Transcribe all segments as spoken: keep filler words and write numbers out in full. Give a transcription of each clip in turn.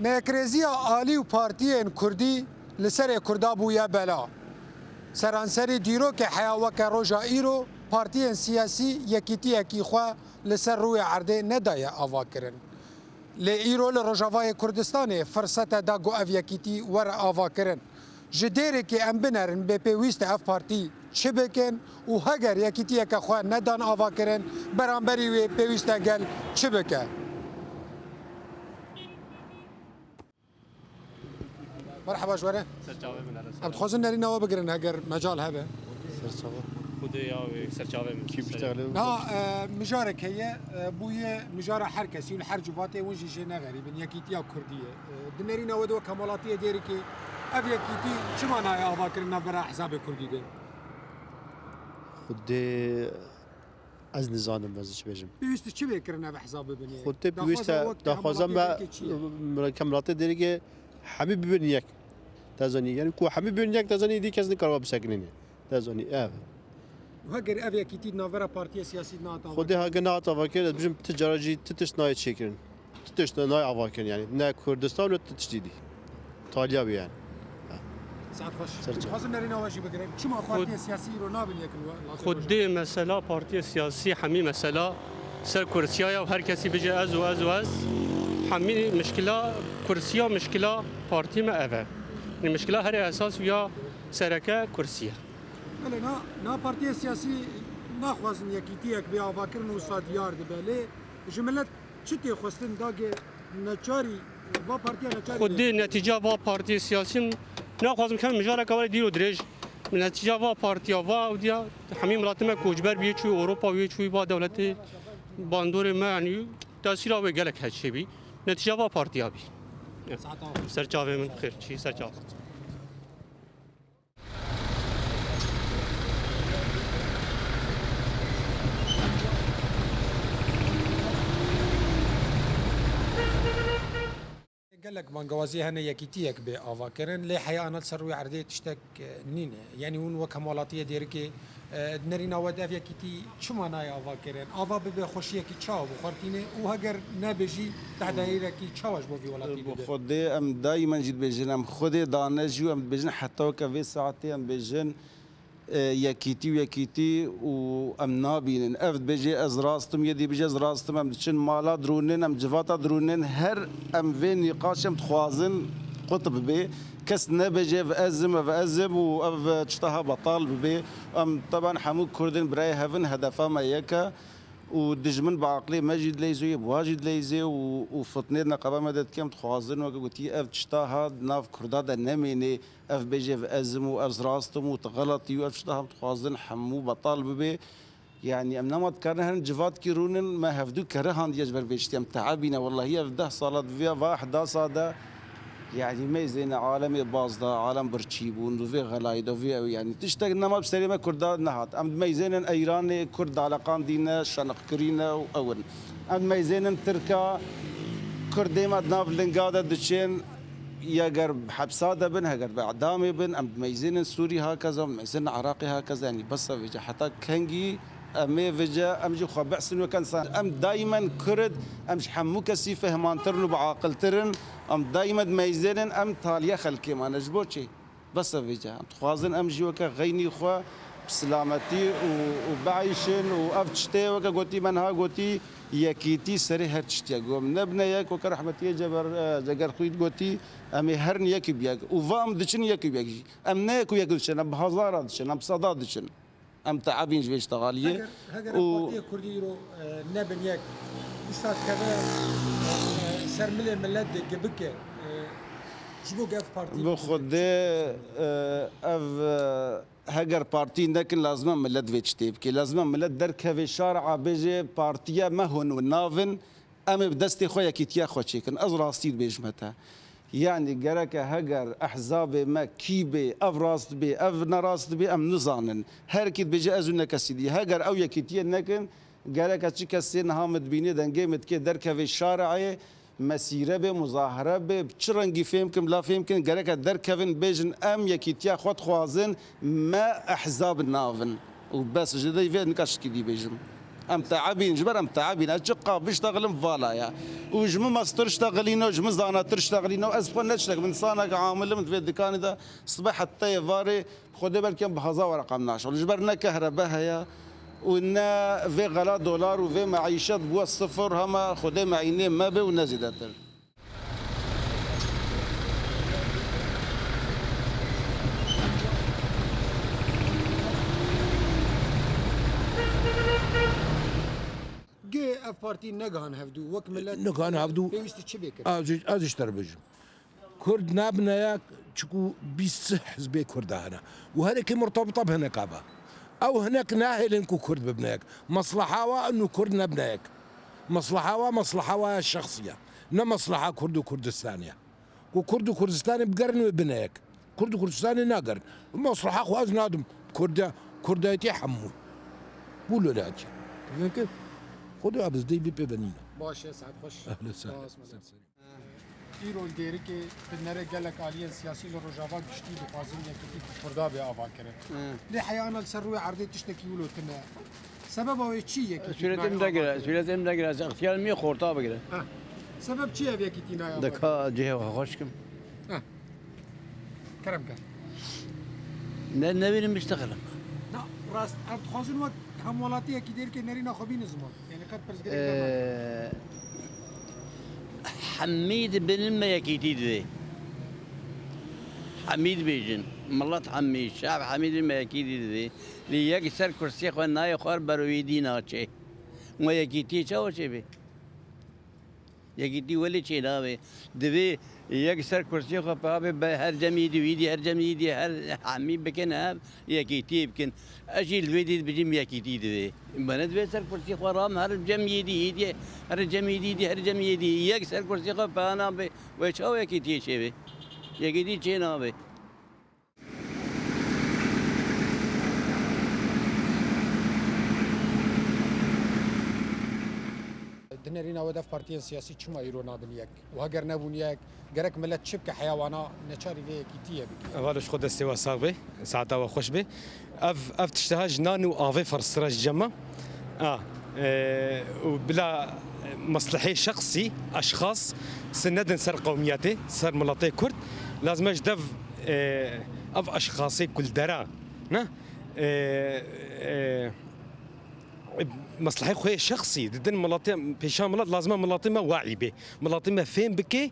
Nekrêziya alî û partiyên kurdî li serê Kurda bûye bela. Seranserî dîrokê heya weke roja îro partiyên siyasî yekîtiyekî xwe li ser rûyê erdê nedaye avakirin. Lê îro li Rojavayê Kurdistanê firsete da ku ev yekîtî were avakirin. Ji dêrikê em binerin bê pêwîst e ev partî çi bikin û heger yekîtiyeke xwe nedan avakirin, beramberî wê pêwîst e gel çi bike? Merheba ji we re. Serçavê min, Erez. Em dixwazin nerîna we bigirin, heger mecal hebe. Serçava. Xwedê ya wê serçavê min. Kî biştexile? Ha, e, mijarek heye, e, bûye mijara her kesî û li her civatê hûn jî jê ne xerîb in, yekîtiya Kurdî ye. E, di nerîna we de wek hemwelatiyê Dêrikê ev yekîtî çima nayê avakirin navbera Ehzabê Kurdî de? Xwedê Ez nizanim ez çi bêjim. Pêwîst çi bê kirin ev ehzab bibin? Xwedê pêwîst e, daxwaza me, miletê Dêrikê hemî bibin yek. Te zanî, yani ku hemî bibin yek, te zanî, dî kes nikariba bisekinîne. Te zanî, ev. Heger ev yekîtî di navbera partiya siyasî de nehata avakirin? Xwedê heger nehata avakirin, ez bijim ti cara jî ti tişt nayê çêkirin. Tu tişt nayê avakirin yani. Ne Kurdistan ne tu tiştî dî. Taliya bî yani. Saet xweş. Ser çav. Dixwazim nerîna we jî bigirin. Çima Xwe- partiya siyasî îro nabin yek li we-, latê Xwedê mesela partiya siyasî hemî mesela ser kursiya ya û her kesî bije ez û ez û ez. Hemî mişkila kursiya, mişkila partî me ev e. Yani mişkila herê esas ya sereke kursiye. Belê, na, na partiya siyasî naxwazin yekîtiyek bê avakirin wisa diyar dibe. Lê ji milet Çi tê xwestin dagê neçarî va partiya neçarî Xwedê de? Netîca va partiyê siyasî naxwazim kem mijareka were dîr û dirêj. Netîca va partiya va ewdiya hemî milatê me koçber bî, çûyî Ewropa, wê çûyî va dewletê bandorê me, yanî tesîra wê gelek heçê bî. Netîca va partiya bî. Saeta xwe. Ser çavê min xêr çî, ser çav. Gelek bangewaziyê hene yekîtiyek bê avakirin, lê heya ana li ser rûyê erdê tiştek, e, nîne. Yanî hûn wek hemwelatiyê Dêrikê, e, di nerîna we de ev yekîtî çima nayê avakirin? Ava bibe xweşiyekî çawa bo xwe re tîne û heger nebe jî tehdayîrekî çawa ji bo vî welatî Bi dibe? Xwedê em daîmen jî dibêjin, em Xwedê dane jî û em dibêjin heta weke vê saetê em dibêjin, e, yekîtî û yekîtî û em nabînin. Ev dibêje, ez rast im, yê dî bêje, ez rast im, em diçin mala dirûnin, em civata dirûnin, her em vê nîqaşê em dixwazin qut bibe. Kes nebêje, ev ez im, ev ez im û ev çitaha betal bibe. Em teban hemû Kurd in, birayê hev in, hedefa me yek e. Û dijmin bi aqilê me jî dileyzê, bi wa jî dileyzê û, û fitnê di neqeba me de dike, em dixwazin, weke gotî, ev çitaha di nav Kurda de nemêne. Ev bêje, ev ez im û ez rast im û tu xeletî û ev tişta em dixwazin hemû betal bibe. Yanî em nema dikarin herin civatkî rûnin, me hevdû kerihandiye ji ber vê tiştî, em teebîne. Wellahî ev deh sala di vê va ehdasa de, yanî meyzêne alemê baz da, alem birçî bûn, di vê xelayî de, vê ew, yanî tiştek nema bi serê me Kurda nehat. Em dimeyzênin Eyranê, Kurd daleqandîne, şeniqkirîne û ew in. Em dimeyzênin Tirka, Kurd dêma di nav linga de diçin. Ya ger hepsa de bin, heger bi edamê bin, em dimeyzênin Sûrî hakeza, em dimeyzênin Iraqê hakeza, yanî bes e vêce. Heta kengî em ê vêce, em jî xwe behsin weke insan. Em daîmen Kurd, em ji hemû kesî fehmantir in û biaqiltir in. Em daîmen dimeyzênin, em taliye xelkê me ne. Ji bo çi? Bes e vêce. Em dixwazin em jî weke xeynî xwe bi silametî û, û bieyşin û ev tiştê weke gotî me niha gotî, yekîtî serê her tiştî ye. Ku em nebine yek, weke rehmetiyê Ceber-, e, Cegerxwî gotî, em ê herin yekî bi yek. Û va em diçin yekî bi yek jî. Em ne yek û yek diçin, em bi hezara diçin, em bi seda diçin. Em teebîn ji vê ştegaliyê. Heger, heger û partiya Kurdî îro, e, nebin yek, wisa dikeve, e, ser milê milet de gibike, e, ji bo ev partî Bi Xwedê, e, ev, e, Heger partî nekin, lazim e milet vê tiştê bike. Lazim e milet derkeve şara bêje, partiya me hûn û navin, em ê bi destê xwe yekîtiya xwe çêkin. Ez rastî dibêjime te. Yanî gereke heger ehzabê me kî bê, ev rast bê, ev nerast bê, em nizanin. Her kî dibêje ez û ne kesî dî. Heger ew yekîtiyê nekin, gereke çi kesê niha min dibînê dengê min dikê derkeve şarê, mesîre bê, muzahare bê, bi çi rengî fêm kin, bila fêm kin, gereke derkevin bêjin, em yekîtiya xwe dixwazin, me ehzab navin. Û bes, ji dê vê nika şikî dî bêjim. Em teebîn, ji ber em teebîn. Ez çiqa biştexlim vala ya. Û ji min mestir ştexilîno, ji min zanatir ştexilîno. Ez xwe ne tiştek, min insanek amil im di vê dikanê de sibeh heta yê varê, Xwedê belkî em bi hezar wereqan naşexilin. Ji ber ne kehrebe heye û ne vê xela dolar û vê meîşet bûye sifir, hema Xwedê me înê me be û ne zêdetir. Gê ev partî negihan hevdû, wek milet Negihan hevdû. Pêwîst çi bê kirin? Ez, ez ji te re bêjim. Kurd nabine yek, çiku bîst hizbê Kurda hene. Û her yekê murtabita bi hineka be. Ew hinek nahêlin ku Kurd bibine yek. Mesleha wa inu Kurd nebine yek. Mesleha wa, mesleha wa ya şexsî ye. Ne mesleha Kurd û Kurdistanê ye. Ku Kurd û Kurdistanê bigerin wê bine yek. Kurd û Kurdistanê nagerin. Mesleha xwe ez nadim. Kurda, Kurdayetî hemû. Bû lolatiye. Veke Xwedê abizdeyî bê pê ve nîne. Baş e, saet xweş. Ehle sehlen. Spas, Ser serê. Îro li Dêrikê bi nerê gelek aliyên siyasî li Rojava giştî dixwazin yekîtî bi Kurda bê avakirin. He. Lê heyana li ser rûyê erdê tiştekî wilo tune. Sebeba wê çi ye yekîtî Sûretê min dagire, sûretê min dagire, ez extiyar min yê xorta bigire. Ha. Sebeb çi ye ev yekîtî nayê avakirin? Dika cihê xwe xweş kim. Ha. Kerem ke. Ne, nebînim biştexilim. Na, rast, em dixwazin wek hemwelatiyekî Dêrikê nerîna xwe bînin ziman. Yani qet pirsgirêk nema. Ee, hemî dibinin me yekîtî divê. Hemî dibêjin. Milet hemî, şev hemî dibin me yekîtî divê. Lê yek ser kursiyê xwe nayê xwar berovî dî naçê. Me yekîtiyê çawa çêbê? Yekîtî welê çênabe. Divê yek ser kursiyê xwe pe abe, be her cem yî dî, wî dî, her cem yî dî, her hemî bikin hev, yekîtiyê bikin. Ez jî li vê dî dibêjim yekîtî divê. Me ne divê ser kursiyê xwe ram her cem yî dî, yî dî, her cem yî dî, her cem yî dî. Yek ser kursiyê xwe pe nabe, wê çawa yekîtiyê çêbe? Yekîtî çênabe. Di nerîna we de ev partiyên siyasî çima îro nabin yek? Û heger nebûn yek, gerek milet çi bike heya wana neçarî vê yekîtiyê bike? Heval, ji xwe destê we sax be, saeta we xweş be. Ev, ev tişteha ji nan û avê ferz tira ji cem me. A, e, û bila, e, meslehê şexsî, eşxas, se nedin ser qewmiyetê, ser miletê Kurd. Lazim e ji dev, e, ev eşxasê ku li dera, ne? E, e, meslehê xwe yê şexsî didin miletê, pêşa milet, lazim e miletê me we'î bê. Miletê me fêm bike,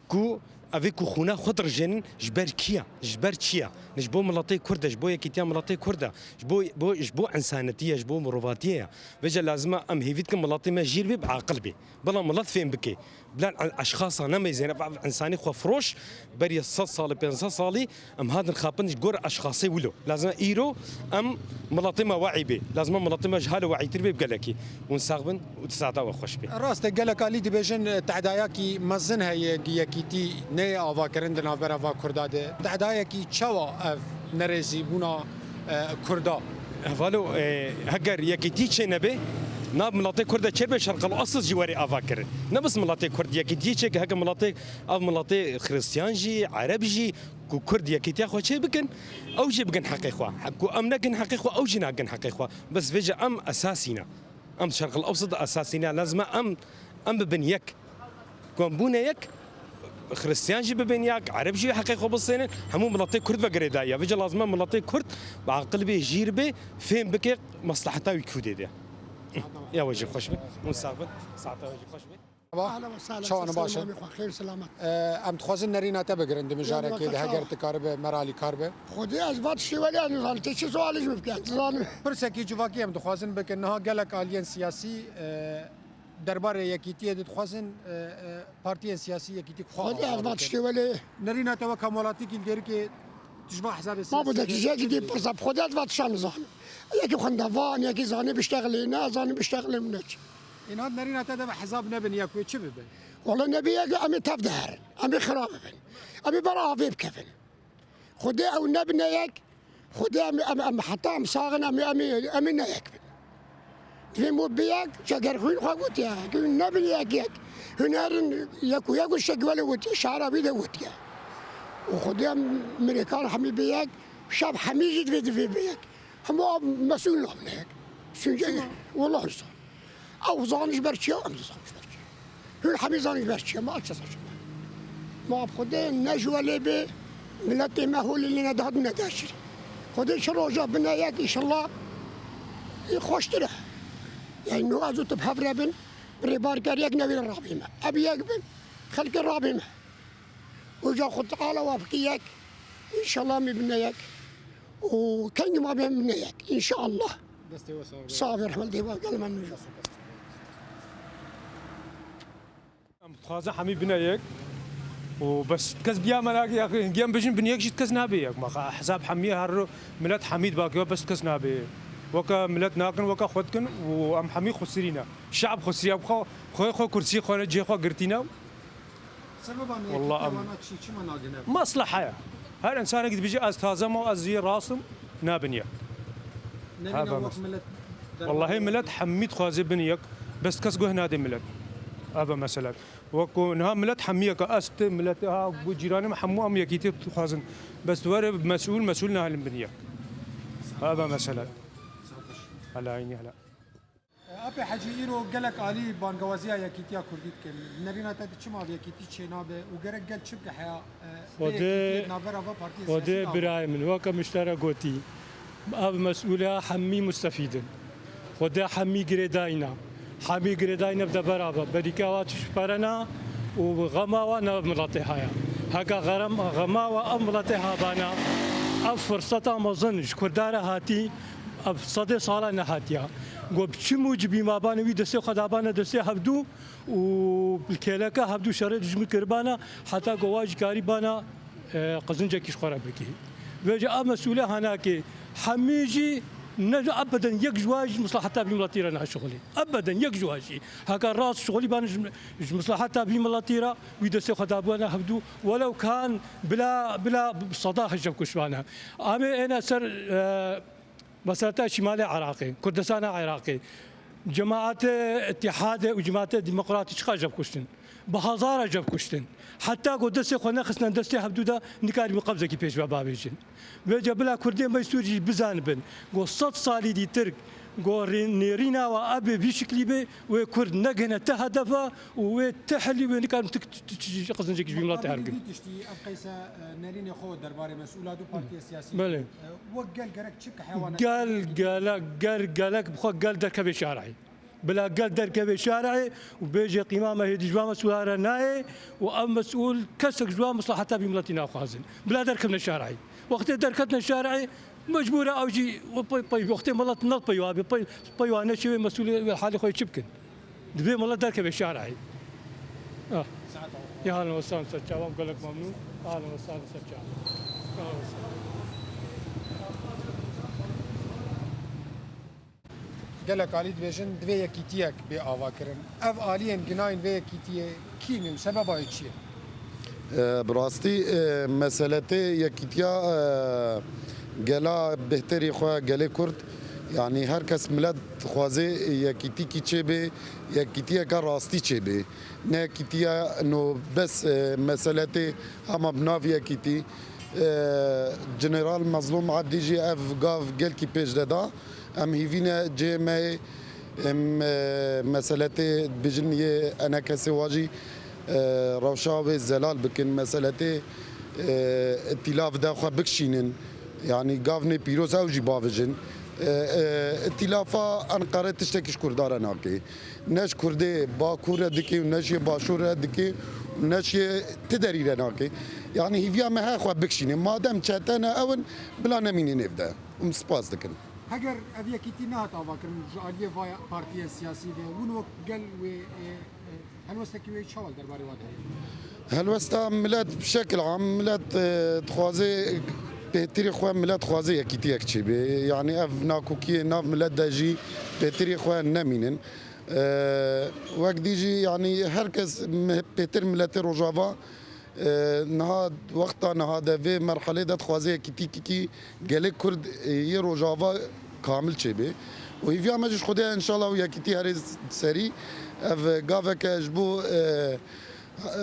ku evê ku xûna xwe dirijênin ji ber kî ye? Ji ber çi ye? Ji bo miletê Kurd e, ji bo yekîtiya miletê Kurd e, ji bo, bo, ji bo însanetiyê ye, ji bo mirovatiyê ye. Vêca lazim e em hêvî dikin miletê me jîr bê, bi aqil bê. Bila milet fêm bike. Bila e-, eşxasa nemeyzêne, ev însanî xwefiroş, beriya sed salî, pênc sed salî, em hatin xapin ji gor eşxasê wilo. Lazim e îro em miletê me we'î bê. Lazim e miletê me ji halo we'îtir bê bi gelekî. Hûn sax bin û di saeta we xweş bê. Rast e, gelek alî dibêjin, e, tehdayakî mezin heye, gi yekîtî neyê avakirin di navbera va Kurda de. Tehdayekî çawa ev nerêzîbûna, e, Kurda? Hevalo, e, heger yekîtî çê nebe, nav miletê Kurd de çêbe Şerqal Ewsat jî were avakirin. Ne bes miletê Kurd, yekîtî çêke, heke miletê, ev miletê Xiristiyan jî, Ereb jî, ku Kurd yekîtiya xwe çê bikin, ew jî bikin heqê xwe. Ku em nekin heqê xwe, ew jî nakin heqê xwe. Bes vêca em esasî ne. Em Şerqil Ewsat esasî ne. Lazim e em, em bibin yek. Ku em bûne yek, Xiristiyan jî bibin yek, Ereb jî heqê xwe bistênin, hemû miletê Kurd ve girêdayî ye. Vêca lazim e miletê Kurd bi aqil bê, jîr bê, fêm bike, mesleheta wî kûdê de. Ya we jî xweş be. Hûn sax bin. Saeta we jî xweş be. Merhaba. Ahlen ve sahlen. Çawa ne, baş e? Selamê xwe, xêr selamet. Ee, em dixwazin nerîna te bigirin di mijarekê de, heger tu karibe, me re alîkar be. Xwedê ez va tiştê welê ez nizanim. Tê çi sualê ji min bike, ez nizanim. Pirsekî civakî em dixwazin bikin. Niha gelek aliyên siyasî, e, derbarê yekîtiyê de dixwazin, e, e, partiyên siyasî yekîtî xwe ava bikin. Xwedê ez va tiştê welê. Nerîna te wek hemwelatîkî li Dêrikê, tu ji van hesabê siyasî... Ma bu de kî jekî dê pirsa, bi Xwedê ez va tişta nizanim. Yekî xwendevane, yekî zanî biştexilî, ne zanî biştexilî ne çi. Ê niha nerîna te de ve hesab nebin yek wê çi bibe? Wele nebî yek, em ê tev de herin. Em ê xira bibin. Em ê ber avê bikevin. Xwedê ew nebine yek, Xwedê em, em, em heta em sax in, em, em, em ê ne yek bin. Divê em bi yek, çeker xwîn xwe gotiye, hûn nebin yek yek. Hûn herin yek û yek û şek wele gotiye, şara wî de gotiye. Û Xwedê em mirêkan hemî bi yek, şev hemî jî divê, divê bi yek. Hemû ev mesûl nabine yek. Çima? Wela zanim. Ew zaniş ber çi ye, em zaniş ber çi ye. Hûn hemî zaniş ber çi ye, ma çi zaniş ber. Ma bi Xwedê ne ji welê bê, miletê me holê lê nedihat nedeşir. Xwedê çi roja bine yek, înşallah, ê xweştir e. Yani, no ez û tu bi hev re bin, rêbarker yek newêre rabê me. Ev yek bin, xelkê rabê me. Oca Xwe Teala wa bike yek, înşallah me bine yek. Û kengî ma bê em bine yek, înşallah. Destê we sax be. Sax be, rehmet dê we, gelê me nû. Em dixwaze hemî bine yek. Û bes kes biya me nake, ya hingî em bijin bin yek jî kes nabe yek. Ma hesab hemî her milet hemî dibake, bes kes nabe. Weke milet nakin, weke xwe dikin û em hemî xusirî ne. Şe'b xusirî, em xwe, xwe, xwe kursî xwe ne, cihê xwe girtî ne. Sebeba me Wallah yekîtiya em wana çi, çima nagine? Meslehe ye. Her insanek dibêje, "Ez taze me, ez jî rast im", nabin yek. Nerîna Hava wek mes-, milet Wallahî derman milet hemî dixwaze bin yek, bes kes guh nade milet. Ava mesela. Wek ku niha milet hemî yek e, ez tu, milet ha, bu cîranê me hemû em yekîtî dixwazin. Bes tu were mesûl, mesûl nahelin bin yek. Ava mesela. Hela, aynî hela. Apê Hecî, îro gelek alî bangewaziya yekîtiya kurdî dikin. Nerîna te di çima ev yekîtî çênabe û gerek gel çi bike heya, e, vê Xwedê, yekîtiyê navbera va partiyê Xwedê siyasî de birayê min, weke min ji te re gotî, ev mesûliya hemî mustefîd in. Xwedê hemî girêdayî ne. Hemî girêdayî ne bi de beraber. Berîka wa tişt pere ne û xema wa ne miletê haya. Heka xerem-, xema wa ev miletê habana, ev firseta mezin ji Kurda re hatî, ev sedê sala nehatiya. Got, bi çi mucibî ma bane wî destê xwe dabane destê hevdû û li kêleka hevdû şerê dijmin kiribana, heta ku wa jî karîbana, e, qizincekî ji xwe re bikî. Vêca ev mesûle hanakê hemî jî ne ebeden yek ji wa jî mislaheta vî miletî re naşixulî. Ebeden yek ji wa jî. Heka rast şixulî bane ji, ji mislaheta vî miletî re, wî destê xwe dabûne hevdû, welew kan bila, bila seda hejev kuşbane. Amê êne ser, e, Mesela te Şîmalê Iraqê, Kurdistana Iraqê, cemaetê Îtîhadê û cemaetê Demokratî çiqas jeb kuştin? Bi hezara jeb kuştin. Heta ku destê xwe nexistine destê hevdû de, nikarîbin qebzekî pêş ve bavêjin. Vêca bila Kurdên me Sûrî jî bizanibin, ku sed salî dî Tirk, ku rê-, nêrîna we ebê vî şiklî bê, wê Kurd negihine ti hedefa û wê ti helî wê nikarin ti, ti, ti, ti qizincekî ji vî miletê hergin. Muqabilî vî tiştî, ev qeyse, e, nerînê xwe derbarê mesûla du partiyê siyasî. Belê. E, wek gel gerek çi bike heya wan? Gel, gele-, ger-, gelek bi xwe gel derkeve şarê. Bila gel derkeve şarê û bêje qîma me hêdî ji van mesûla re nayê û ev mesûl kesek ji wan mislaheta vî miletî naxwazin. Bila derkevne şarê. Wextê derketine şarê, mecbûr e ew jî pey, pey, wextê milet ne pey wa be, pey, pey wa neçe wê mesûlê wê halê xwe çi bikin? Divê milet derkeve şarê. Ah. Ya halen we sağ olun, ser çavan, gelek memnûn. Halen we sağ olun, ser çavan. Halen we sağ olun. Gelek alî dibêjin, divê yekîtiyek bê avakirin. Ev aliyên ginayên vê yekîtiyê kî ne û sebeba wê çi ye? E, bi rastî, e, meseletê yekîtiya, e, gela bêhterî xwe, gelê Kurd, yanî her kes milet dixwaze yekîtîkî çêbê, yekîtiyeke rastî çêbê. Ne yekîtiya no bes, e, meseletê hema bi nav yekîtî. E, General Mezlûm Ebdî jî ev gav gelkî pêş de da. Em hîvî ne cihê me yê, em, e, meseletê dibêjin yê enekesê wa jî, e, rewşa wê zelal bikin, meseletê, e, îtîlaf de xwe bikişînin. Yanî gavnê pîroz ew jî bavêjin. E, e, îtîlafa Enqere tiştekî ji Kurda re nake. Ne ji Kurdê Bakur re dike û ne ji yê Başûr re dike û ne ji yê ti derî re nake. Yanî hîviya me heye xwe bikişîne. Madem çete ne ew in, bila nemîne nêv de. Em spas dikin. Heger ev yekîtî nehat avakirin ji aliyê vaya partiyên siyasî ve, hûn wek gel wê, e, e, helwestekî wê çawa li derbarê wan heye? Helwesta milet bi şekil am, milet, e, dixwaze bêhtirî xwe, milet dixwaze yekîtiyek çêbe. Yanî ev nakokiyê nav milet de jî bêhtirî xwe nemînin. E, wek dî jî, yanî her kes me-, bêhtir miletê Rojava E, niha, wexta niha de vê merhelê de dixwaze yekîtîkî gelê Kurd, e, yê Rojava kamil çêbe. Û hîviya me jî ji Xwedê ye, înşallah, û yekîtî herê serî. Ev gaveke ji bo, e,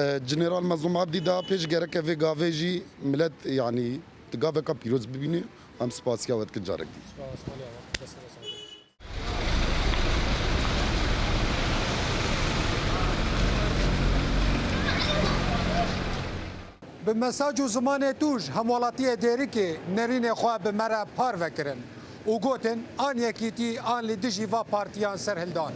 e, General Mezlûm Abdî da pêş, gereke vê gavê jî milet, yanî, di gaveka pîroz bibîne. Em spasiya we dikin carek dî. Spas, malê we. Destê we sax be. Mesaj û zimanê tûj hemwelatiyê Dêrikê nerînê xwe bi me re parve kirin û gotin, an yekîtî an li dijî va partiyan serhildan.